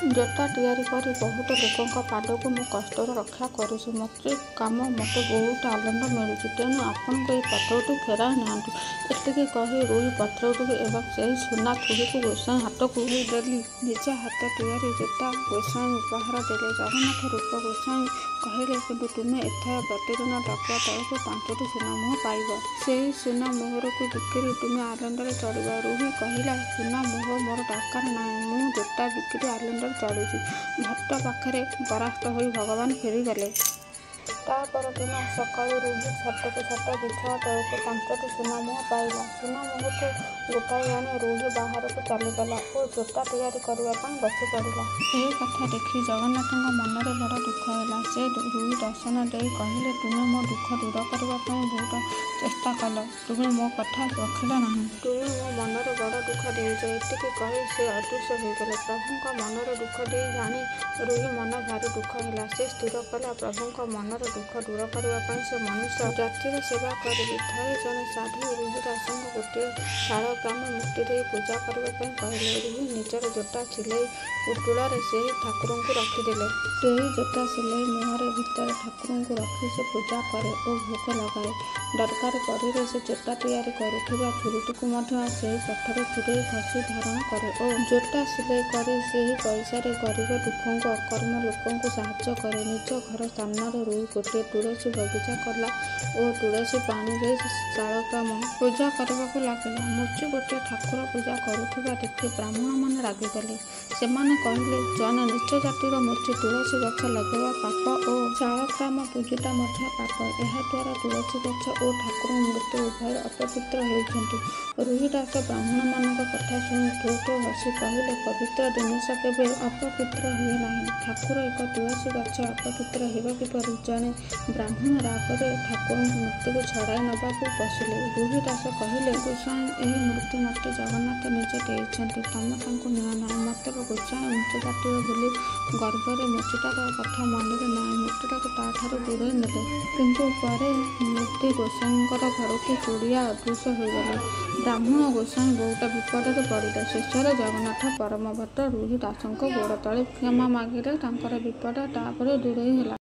ଜୋତା ତିଆରି କରି ବହୁତ ଲୋକଙ୍କ ପାଦକୁ ମୁଁ କଷ୍ଟରୁ ରକ୍ଷା କରୁଛି। ମୂର୍ତ୍ତି କାମ ମୋତେ ବହୁତ ଆନନ୍ଦ ମିଳୁଛି। ତେଣୁ ଆପଣଙ୍କ ଏହି ପଥରଟି ଫେରାଇ ନିଅନ୍ତୁ। ଏତିକି କହି ରୁହି ପଥରଟିକୁ ଏବଂ ସେହି ସୁନା ଥୁଡ଼ିକୁ ଗୋସାଇଁ ହାତକୁ ଦେଲି। ନିଜ ହାତ ତିଆରି ଜୋତା ଗୋସାଇଁ ଉପହାର ଦେଲେ। ଜଗନ୍ନାଥ ରୂପ ଗୋସାଇଁ କହିଲେ, କିନ୍ତୁ ତୁମେ ଏଥର ପ୍ରତିଦିନ ତକିଆ ତଳକୁ 5ଟି ସୁନା ମୋହର ପାଇବ। ସେହି ସୁନା ମୋହରକୁ ବିକିରି ତୁମେ ଆନନ୍ଦରେ ଚଳିବ। ରୁହି କହିଲା, ସୁନା ମୋହର ମୋର ଦରକାର ନାହିଁ। ମୁଁ ଜୋତା ବିକିରି ଆନନ୍ଦରେ ଚଳୁଛି। ଭକ୍ତ ପାଖରେ ପରାସ୍ତ ହୋଇ ଭଗବାନ ଫେରିଗଲେ। ତା ପରଦିନ ସକାଳୁ ରୁହି ସତକୁ ସତ ବିଛଣା ତଳକୁ 5ଟି ସୁନା ମୋହର ପାଇଲା। ସୁନା ମୋହରକୁ ଗୋଟାଇ ଆଣି ରୁହି ବାହାରକୁ ଚାଲିଗଲା ଓ ଜୋତା ତିଆରି କରିବା ପାଇଁ ବସିପଡ଼ିଲା। ଏ କଥା ଦେଖି ଜଗନ୍ନାଥଙ୍କ ମନରେ ବଡ଼ ଦୁଃଖ ହେଲା। ସେ ରୁହି ଦର୍ଶନ ଦେଇ କହିଲେ, ତୁମେ ମୋ ଦୁଃଖ ଦୂର କରିବା ପାଇଁ ବହୁତ ଚେଷ୍ଟା କଲ। ତୁମେ ମୋ କଥା ରଖିଲ ନାହିଁ। ତୁମେ ମୋ ମନରେ ବଡ଼ ଦୁଃଖ ଦେଇଛ। ଏତିକି କହି ସେ ଅଦୃଶ୍ୟ ହୋଇଗଲେ। ପ୍ରଭୁଙ୍କ ମନରେ ଦୁଃଖ ଦେଇ ଜାଣି ରୁହି ମନ ଭାରି ଦୁଃଖ ହେଲା। ସେ ସ୍ଥିର କଲା, ପ୍ରଭୁଙ୍କ ମନର ଦୁଃଖ ଦୂର କରିବା ପାଇଁ ସେ ମନୁଷ୍ୟ ଜାତିର ସେବା କରିବି। ଥରେ ଜଣେ ସାଧୁ ରୁହି ଦାସଙ୍କୁ ଗୋଟିଏ ଶାଳଗ୍ରାମ ମୂର୍ତ୍ତି ଦେଇ ପୂଜା କରିବା ପାଇଁ କହିଲେ। ରୁହି ନିଜର ଜୋତା ସିଲେଇ ପୁଟୁଳାରେ ସେହି ଠାକୁରଙ୍କୁ ରଖିଦେଲେ। ସେହି ଜୋତା ସିଲେଇ ମୋହର ଭିତରେ ଠାକୁରଙ୍କୁ ରଖି ସେ ପୂଜା କରେ ଓ ଭୋଗ ଲଗାଏ। ଦରକାର ପଡ଼ିଲେ ସେ ଜୋତା ତିଆରି କରୁଥିବା ଛୁରୀଟିକୁ ମଧ୍ୟ ସେହି ପଥର ଛୁରୀରେ ଘଷି ଧାରଣ କରେ ଓ ଜୋତା ସିଲେଇ କରି ସେହି ପଇସାରେ ଗରିବ ଦୁଃଖଙ୍କୁ, ଅକର୍ମ ଲୋକଙ୍କୁ ସାହାଯ୍ୟ କରେ। ନିଜ ଘର ସାମ୍ନାରେ ରୁହି ଗୋଟିଏ ତୁଳସୀ ବଗିଚା କଲା ଓ ତୁଳସୀ ପାଣି ଦେଇ ଶାଳଗ୍ରାମ ପୂଜା କରିବାକୁ ଲାଗିଲା। ମୂର୍ତ୍ତି ଗୋଟିଏ ଠାକୁର ପୂଜା କରୁଥିବା ଦେଖି ବ୍ରାହ୍ମଣମାନେ ରାଗିଗଲେ। ସେମାନେ କହିଲେ, ଜଣେ ନୀଚ ଜାତିର ମୂର୍ତ୍ତି ତୁଳସୀ ଗଛ ଲଗାଇବା ପାପ ଓ ଶାଳଗ୍ରାମ ପୂଜିବା ମଧ୍ୟ ପାପ। ଏହାଦ୍ୱାରା ତୁଳସୀ ଗଛ ଓ ଠାକୁରଙ୍କ ମୂର୍ତ୍ତି ଉଭୟ ଅପବିତ୍ର ହେଉଛନ୍ତି। ରୁହିଦାସ ବ୍ରାହ୍ମଣମାନଙ୍କ କଥା ଶୁଣି ଠୋ ଠୋ ହସି କହିଲେ, ପବିତ୍ର ଜିନିଷ କେବେ ଅପବିତ୍ର ହୁଏ ନାହିଁ। ଠାକୁର ଏକ ତୁଳସୀ ଗଛ ଅପବିତ୍ର ହେବ କିପରି? ଜଣେ ବ୍ରାହ୍ମଣ ରାଗରେ ଠାକୁରଙ୍କ ମୂର୍ତ୍ତିକୁ ଛଡ଼ାଇ ନେବାକୁ ବସିଲେ। ରୁହିଦାସ କହିଲେ, ଗୋସାଇଁ, ଏହି ମୂର୍ତ୍ତି ମୋତେ ଜଗନ୍ନାଥ ନିଜେ ଦେଇଛନ୍ତି। ତମେ ତାଙ୍କୁ ନିଅ ନାହିଁ। ମାତ୍ର ଗୋସାଇଁ ଉଚ୍ଚ ଜାତିର ବୋଲି ଗର୍ବରେ ମୂର୍ତ୍ତିଟାର କଥା ମାନିଲେ ନାହିଁ। ମୂର୍ତ୍ତିଟାକୁ ତା'ଠାରୁ ଦୂରେଇ ନେଲେ। କିନ୍ତୁ ପରେ ମୂର୍ତ୍ତି ଗୋସାଇଁଙ୍କର ଘରକୁ ଚୁଡ଼ିଆ ଅଦୃଶ୍ୟ ହୋଇଗଲେ। ବ୍ରାହ୍ମଣ ଗୋସାଇଁ ବହୁତ ବିପଦରେ ପଡ଼ିଲେ। ଶେଷରେ ଜଗନ୍ନାଥ ପରମ ଭକ୍ତ ରୁହି ଦାସଙ୍କ ଗୋଡ଼ତଳେ କ୍ଷମା ମାଗିଲେ। ତାଙ୍କର ବିପଦ ତା'ପରେ ଦୂରେଇ ହେଲା।